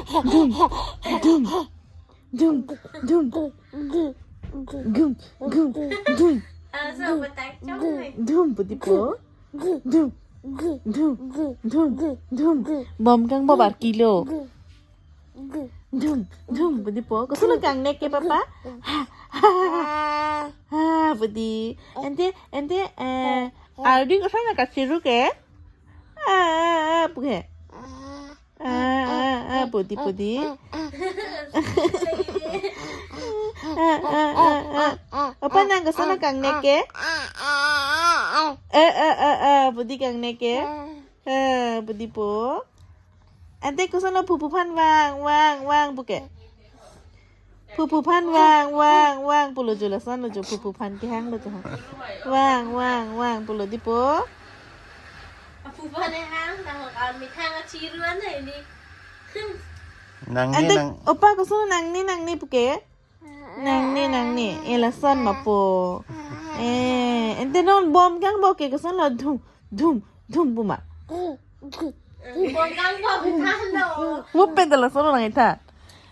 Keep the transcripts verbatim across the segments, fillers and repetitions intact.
Dhum, dhum, dhum, dhum, dhum, dhum. Aso batak chong hai. Dhum pu dipo. Dhum, dhum, dhum, dhum. Bom kangbob ar kilo. Dhum, dhum pu dipo. Koson lo kangnek ke papa? Ha, ha, ha pu di. Ante, ante, eh, ardi koson lo kachiru ke? Ah, ah, ah pu ke. Ah, ah, ah, pu di, pu di. Ah, ah, ah, ah. Opa nang koson lo kangnek ke? Eh, eh, eh, eh, pu di kangnek ke? Eh, pu dipo. Ante koson lo phuphu aphan vang, vang, vang pu ke? Phuphu aphan vang, vang, vang pulo jo, lason lo jo, phuphu aphan kehang lo jo. Vang, vang, vang pulo dipo. Phuphu aphan hang, nang kami thang achiru an hai ni. Nang ni, ante nang. Opa koson lo nang ni, nang ni pu ke? Nang ni, nang ni. Eh, lason ma po. Eh, ante non bom kangbob ke koson lo? Dhum, dhum, dhum pu ma? Bom kangbob than lo. Mo pen ta lason lo nang itha.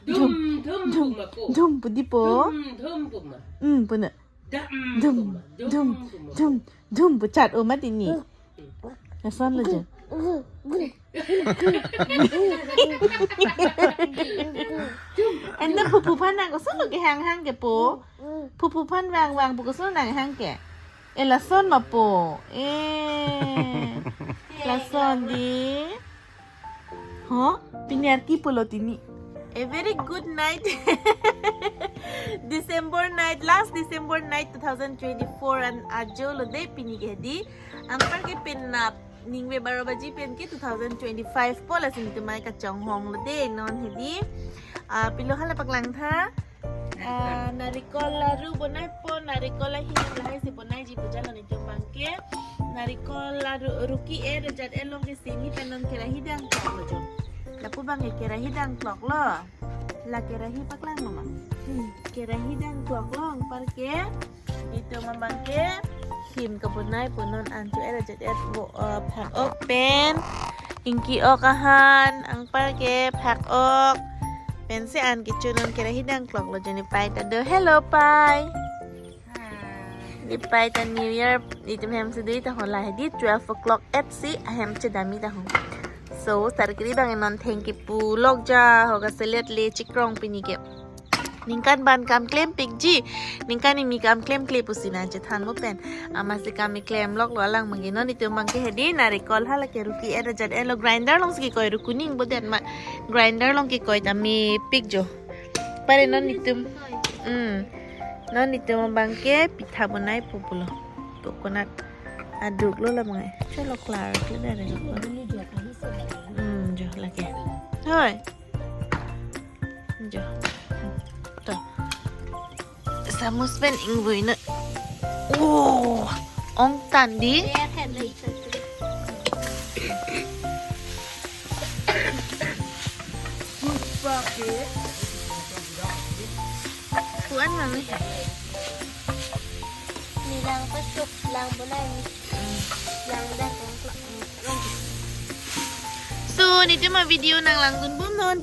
Dhum, dhum, dhum, dhum pu ma po. Dhum pu dipo. Dhum, dhum pu ma. Hmm, pu na. Dam, dhum, pu ma. Dhum, dhum, pu ma. Dhum, dhum pu chat o mati ni. Lason lo jo. Ante phuphu aphan nang koson lo kehang hang ke po? Phuphu aphan vang vang pu koson lo nang hang ke? Eh, lason ma po. Eh, lason di. Ho, pini ar ki pulo tini. A very good night. December night, last December night two thousand twenty-four an ajo lo de pini ke di. Anpar ke penap ningve baro baji pen ke two thousand twenty-five po, lasi netum mai kachonghong lo de non hedi. Ah, pilo hala paklang tha. Ah, narikol laru bonai po, narikol ahin lahai si bonai ji pu jalo netum abang ke. Narikol laru ruki e rejat e along ke sini pen non kerahi dang klok lo jo. Lapu abang ke kerahi dang klok lo. La kerahi paklang lo ma. Hmm, kerahi dang klok lo anpar ke. Netum abang ke him kabonai po non an cho era jet et bo, eh, phak ok pen. Ingki ok ahan anpar ke phak ok. Pensi an kecho non kerahi dang klok lo jo, ne pai ta do. Hello pai. Hi. Ne pai ta New Year netum hem si do ta hola hedi twelve o'clock et si ahem chedam-i ta ho. So, sar kiri abang non thengki pu lok ja ho, kaselet le chikrong pini ke. Ningkan abang kam klem pikji. Ningkan kimi kam klemkle pusi nang chethan mo pen. Amatsi kam keklem lok lo alang abang ke. Non netum abang ke hedi narikol hala ke ruki e rejat e lo, grinder along si kekoi, ruku ning bodet ma. Grinder along kekoi ta mepik jo. Pare non netum. Hmm. Non netum abang ke pitha bonai po pulo. Coconut aduk lo la abang e. Cholo klar ke dari lo. Hmm, jo lake. Hoi. Jo. To. Samus pen ingvoi na. Oh, ong tan di. Kuan mami. Nilang pasok, lang bonai ni. Lang dan kong. So, netum avideo nanglangdun bomnon.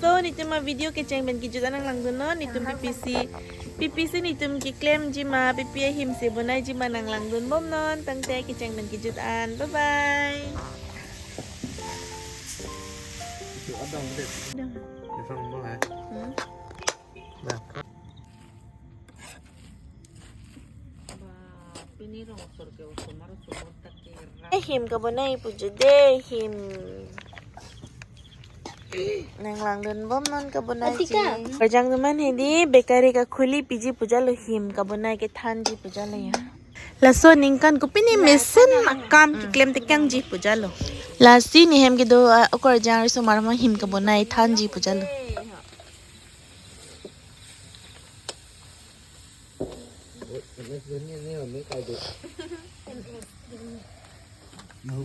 So, netum avideo kecheng pen kejut an nanglangdunnon. Netum P P C, P P C netum keklemji ma, P P ahim si bonaiji ma nanglangdun bomnon. Tangte kecheng pen kejut an. Bye bye. Hmm? Eh, him kabonai pujo de, him. Nanglangdun bomnon kabonai ji. Atika. Pajang teman hedi, bakery kakhuli piji pu jalo, him kabonai kethanji pu jalo ya. Laso aningkan kopine mesen akam keklem tekangji pu jalo. Lasi nehem kedo, ah, okorjang risomar ma him kabonai thanji pu jalo.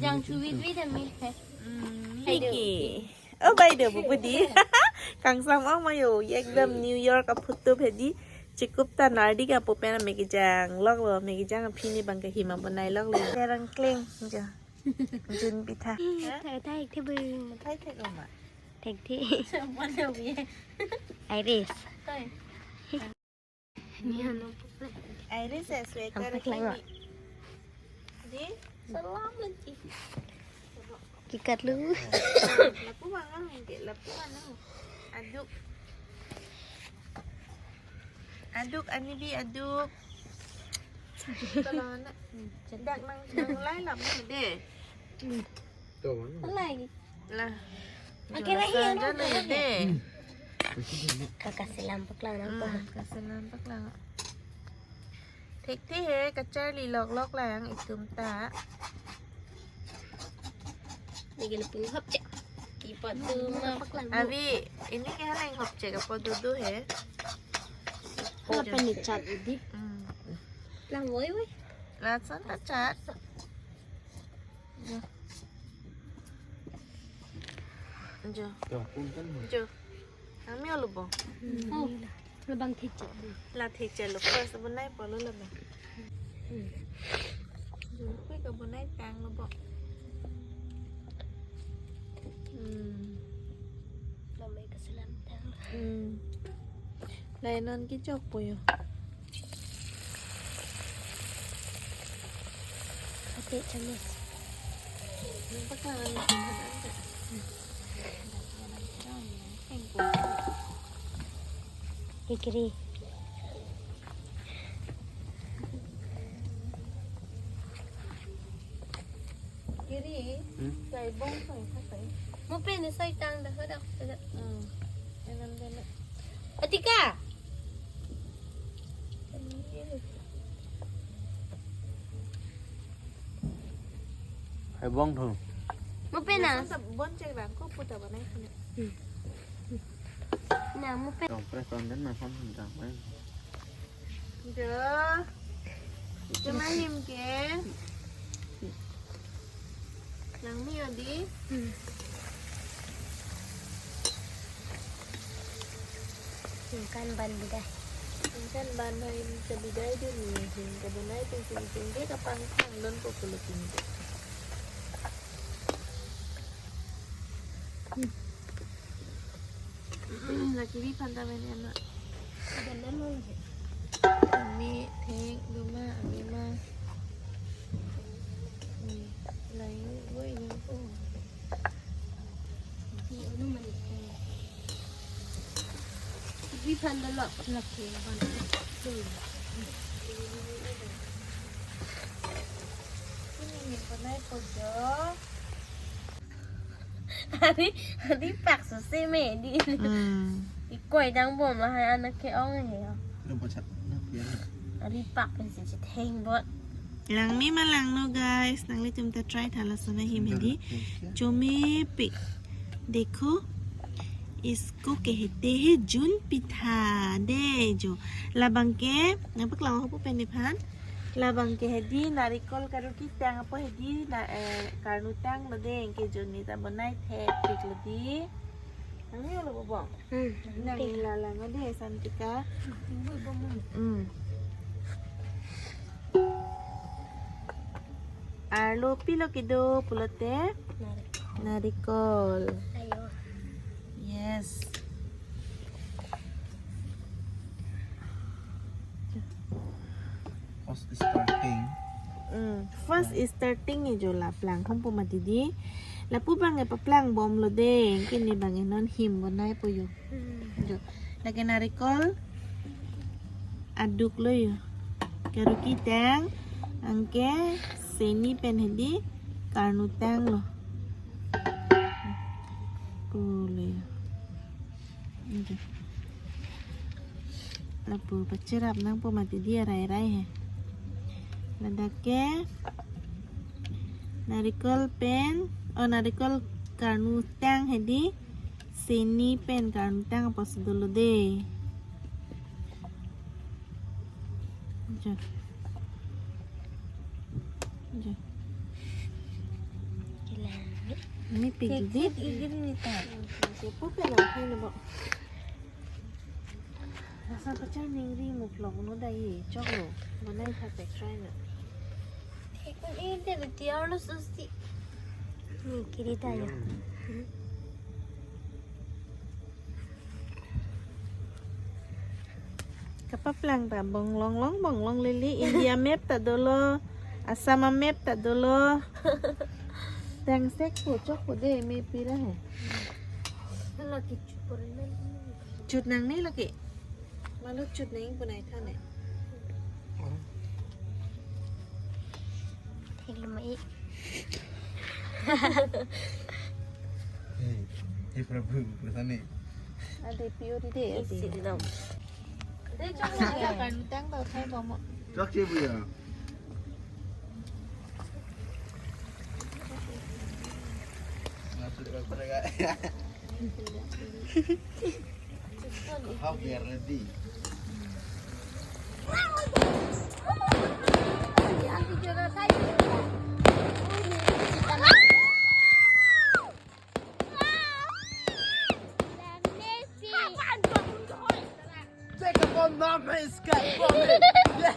Jangchu witwi tame. Hmm, hei ke. Oh, bai do, bu di. Kangsam ong ma jo, ekdam New York aphutup hedi. Chikup ta nardi ka pupen ame kejang lok lo, ame kejang aphi ne bang kahim abonai lok lo. Terang kleng, jo. Jun pitha. Thai thai the bu. Thai thai lo ma. Ekti. Iris. Iris es we. Ang kar paklang, ini. Di? Selamat, Ki. Kikat lu. Lapu mangang, Ki, lapu mangang. Aduk. Aduk, ani bi aduk. Kalau anak, dak nang, nang lai lap na de. Tuh, mana? Lai. Lah. Akhirnya jual saja hian na de. Kakasi lampak lang, hmm, apa? Kasi lampak lang. Thekthe he, kacharli loklok lang itum ta. Ini gini pun hop cek. Ipat tu ma. Abi, ini ke hala inghop cek apa dudu he? Hala pen ni chat ini. Hmm. Lang woi woi. Lason ta chat. Jo. Jo. Jo, punten. Jo. Nang mi olo bo. Oh, labang thik chat. La thik chat lo, first bonai po lo labang. Hmm. Jo, koi kabonai tang lo bo. Hmm. Lamai kaselam tang. Hmm. Lai non kechok po yo. Ate chamus. Nang paklang ano sih, nang paklang. Kikiri. Kiri. Hmm? Sai bong sai kha sai. Mo pen ni sai tang dah, dah, dah. Hmm. Enam dah. Atika. Hai bong thu. Mo pen na. Sa bon cek bang ko puta banai sini. Hmm. Na mo pen. Dong press on den ma phone hum dang mai. Jo. Ito mahim ke. Nang mi odi. Hmm. Ningkan ban bidai. Ningkan ban hai kabidai dun ni, hin kabonai pen sing sing ke kapangthang don po pulo tinggi. Hmm. Laki bi phanta mene anak. Ami thek duma, ami ma. Ni, lain woi ni ko. Bi phanta lo. Laki ban. Ini ni panai pojo. Hari, hari pak suse me di. Hmm. Ikoi dang bom lahai anak ke-ong he. Lo bochat na pian. Hari pak pensi chitheng bot. Langme ma langno guys, nanglitum ta try tha lason ahim hedi. Chomepik. Dekho. Isko kehte hai jun pitha de jo. Labang ke, nang paklang ho pu pen ni phan. Labang ke hedi narikol karuki tang apo hedi na, eh, karnu tang lo de, anke jonni ta bonai thekpik lo di. Nang mi olo bo bong. Hmm. Nang lalang ade Santika. Hmm. Arlo pilo kedo pulote? Narikol. Narikol. Ayo. Yes. First starting. Hmm, first starting e jo la plang hum pu mati di. Lapu bang e paplang bom lo de, kini bang e non him bonai po yo. Hmm. Jo. Lake narikol aduk lo yo. Karuki tang, anke seni pen hedi karnu tang lo. Pulo yo. Anke. Lapu pachirap nangpo mati di arai arai he. Ladak ke narikol pen, oh, narikol karnu tang hedi seni pen karnu tang apotsi dolo de. Jo. Jo. Mepik di. Igir ni ta. Sepu pe lang hai na bo. Nasa pachar ningri muplok no dai chok lo. Bonai tha tek try na. Ekun ini de tiar lo susi. Ni kiri ta ya. Hmm. Kapaplang ta bonglong long bonglong lele, India map ta dolo, Assam map ta dolo. Dangsek po chok po de, me pira he. Lake chut nangne lake. Malo chut nang punai thane. Thik lama i. Hey, hey Prabhu, pura thane. Ade pio di de, ade. Isi di dong. Ade chok na ya kan tang do thai bo mo. Chok che bu ya. Masuk ke mereka. How they are ready. Take a bomb, mama is cat for me. Yeah.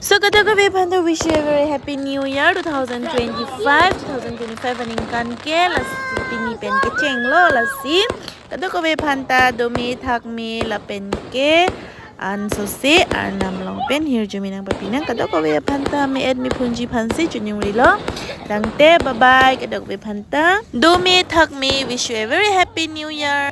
So, kadokave aphan ta wish you a very happy new year two thousand twenty-five, two thousand twenty-five aningkan ke, lasi pini pen kechenglo, lasi kadokave aphan ta dome thakme lapen ke ansose Arnam along pen hirjume nangpapi nang, kadokave aphan ta me-et me phunji aphansi choningri lo. Tangte bye bye, kadokave aphan ta dome thakme, wish you a very happy new year.